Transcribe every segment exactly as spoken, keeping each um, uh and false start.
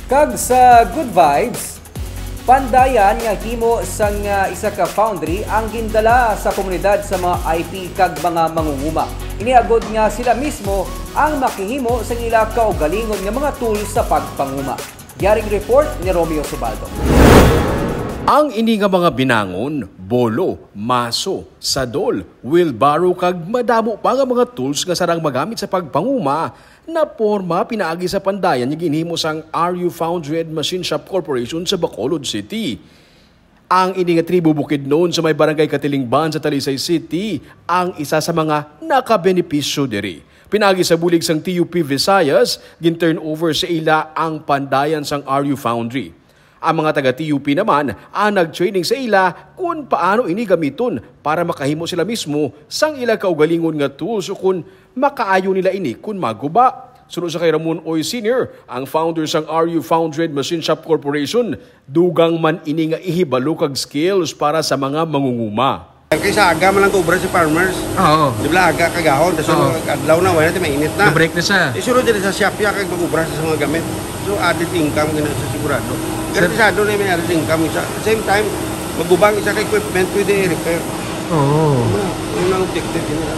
Kag sa good vibes, pandayan nga himo sang, ah, isa ka foundry ang gindala sa komunidad sa mga I P kag mga mangunguma. Ini agod nga sila mismo ang makahimo sang ila kaugalingon nga mga tools sa pagpanguma. Yaring report ni Romeo Subaldo. Ang ini nga mga binangon, bolo, maso, sadol, wheelbarrow kag madamo pa nga mga tools nga sarang magamit sa pagpanguma, naporma pinaagi sa pandayan nga ginhimo sang R U Foundry and Machine Shop Corporation sa Bacolod City. Ang ini nga tribo Bukidnon sa may Barangay Katilingban sa Talisay City ang isa sa mga nakabenepisyo diri. Pinaagi sa bulig sang T U P Visayas, gin-turnover sa ila ang pandayan sang R U Foundry. Ang mga taga T U P naman ang nag-training sa ila kung paano ini gamiton para makahimo sila mismo sang ila kaugalingon nga tools o kung makaayo nila ini kung maguba. Suno sa kay Ramon Oy Senior, ang founder sang R U Foundry and Machine Shop Corporation, dugang man ini nga ihibalo kag skills para sa mga mangunguma. Kay sa aga man lang kaobra si farmers. Oo. Di ba, aga kagahon, tas Oo. Adlaw na, wala na, mainit na. Na-break na siya. Isunod diri sa shop ya kag mag-obra sa mga gamit. So, added income gina sa sigurado. Sir. Garantisado na may added income isa. At the same time, magubang isa ka equipment, pwede i-repair. Oo. Ano, yun ang objective nila.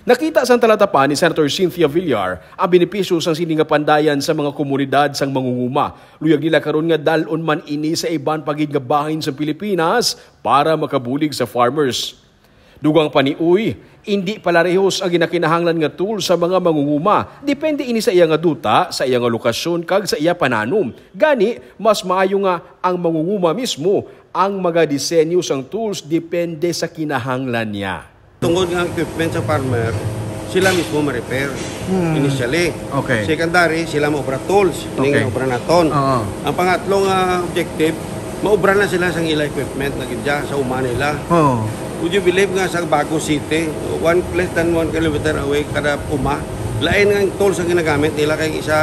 Nakita sang talatapan ni Senator Cynthia Villar ang benepisyo sang sini nga pandayan sa mga komunidad sang mangunguma. Luyag nila karon nga dal-on man ini sa iban pa gid nga bahin sa Pilipinas para makabulig sa farmers. Dugang pa ni Uy, indi palarehos ang ginakinahanglan nga tool sa mga mangunguma. Depende ini sa iya nga duta, sa iya nga lokasyon, kag sa iya pananom. Gani, mas maayo nga ang mangunguma mismo ang magadisenyo sang tools depende sa kinahanglan niya. Tungod nga ang equipment sa farmer, sila mismo ma-repair Hmm. initially. Okay. Secondary, sila maobra tools, Okay. ning obra naton. Oo. Ang pangatlo nga objective, maobra na sila sang ila equipment na gid dya sa uma nila. Oo. Would you believe nga sa Bago City, one, less than one kilometer away kada uma, lain nga ang tools ang ginagamit nila, kay isa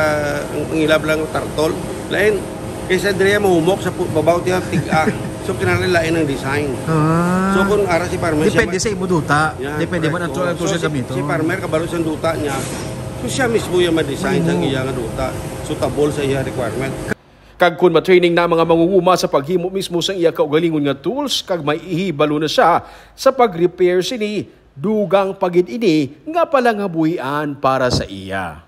ang, ang ila lang tartol, lain kaysa diri mahumok sa pu-, babaw tiya tig-a. So, kinahanglan lain ang design. Ah. So, kung ara si farmer, siya Depende ma- sa imo duta. Yan, Depende man ang correct. Tool, ang tool So, sa si, gamiton. si farmer, kabalo sa duta niya, so siya mismo yung ma-design sa Oo. iya nga duta. Suitable sa iya requirement. Kag kun ma-training na ang mga mangunguma sa paghimo mismo sa iya kaugalingon nga tools, kag may ihibalo na siya sa pag-repair sini, dugang pa gid ini nga palangabuhian para sa iya.